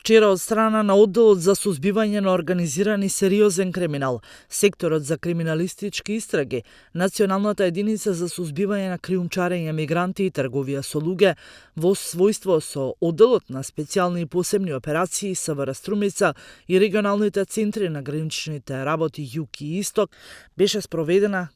Вчера од страна на одделот за сузбивање на организиран и сериозен криминал, секторот за криминалистички истраги, Националната единица за сузбивање на криумчарење мигранти и трговија со луѓе, во својство со одделот на специјални и посебни операции СВР Струмица и регионалните центри на граничните работи Југ и Исток, беше спроведена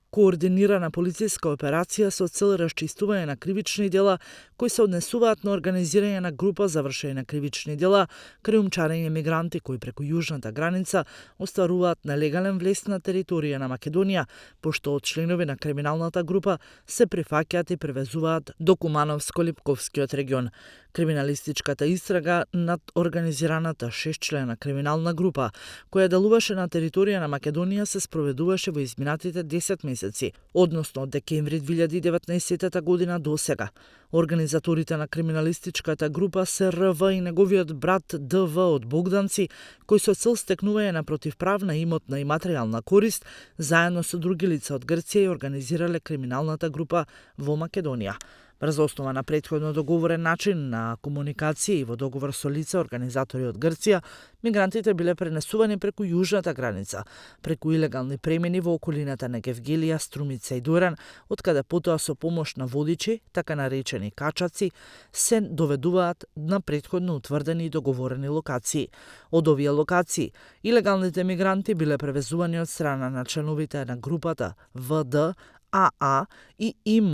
координирана полициска операција со цел расчистување на кривични дела кои се однесуваат на организирање на група за вршење на кривични дела, криумчарење мигранти кои преку јужната граница остваруваат нелегален влез на територија на Македонија, пошто од членови на криминалната група се прифаќаат и превезуваат до Кумановско-Липковскиот регион. Криминалистичката истрага над организираната 6-члена криминална група, која делуваше на територија на Македонија, се спроведуваше во изминатите 10 месеци, односно од декември 2019 година до сега. Организаторите на криминалистичката група се РВ и неговиот брат ДВ од Богданци, кои со цел стекнување на противправна имотна и материјална корист, заедно со други лица од Грција, организирале криминалната група во Македонија. Врз основа на претходно договорен начин на комуникација и во договор со лица организатори од Грција, мигрантите биле пренесувани преку јужната граница, преку илегални премини во околината на Гевгелија, Струмица и Доран, од каде потоа со помош на водичи, така наречени качаци, се доведуваат на претходно утврдени и договорени локации. Од овие локации, илегалните мигранти биле превезувани од страна на членовите на групата ВД, АА и ИМ,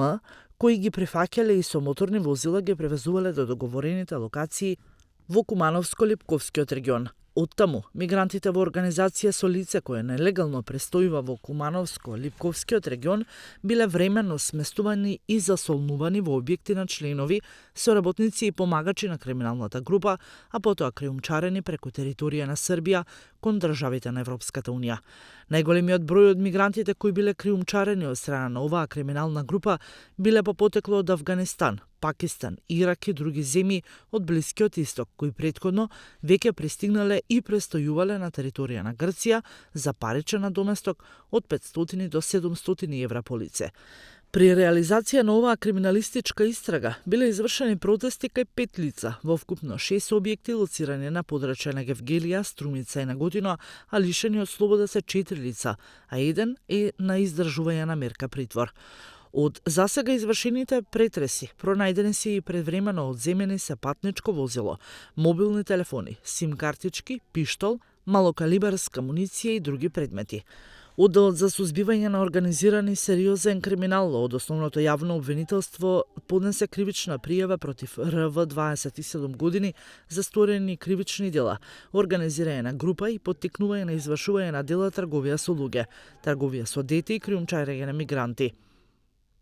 кои ги прифаќале и со моторни возила ги превезувале до договорените локации во Кумановско-Липковскиот регион. Оттаму, мигрантите во организација со лице кое нелегално престојува во Кумановско-Липковскиот регион биле временно сместувани и засолнувани во објекти на членови, соработници и помагачи на криминалната група, а потоа криумчарени преку територија на Србија кон државите на Европската Унија. Најголемиот број од мигрантите кои биле криумчарени од страна на оваа криминална група биле по потекло од Авганистан, Пакистан, Ирак и други земји од Блискиот Исток, кои претходно веќе пристигнале и престојувале на територија на Грција за паричен надоместок од 500 до 700 евра по лице. При реализација на оваа криминалистичка истрага биле извршени протести кај 5 лица во вкупно 6 објекти лоцирани на подрачје на Гевгелија, Струмица и Наготино, а лишени од слобода се 4 лица, а еден е на издржување на мерка притвор. Од засега извршените претреси, пронајдени се и предвремено одземени се патничко возило, мобилни телефони, сим картички, пиштол, малокалибарска муниција и други предмети. Одделот за сузбивање на организиран и сериозен криминал од основното јавно обвинителство поднесе кривична пријава против РВ 27 години за сторени кривични дела, организирање на група и поттикнување на извршување на дела трговија со луѓе, трговија со дете и криумчарење на мигранти.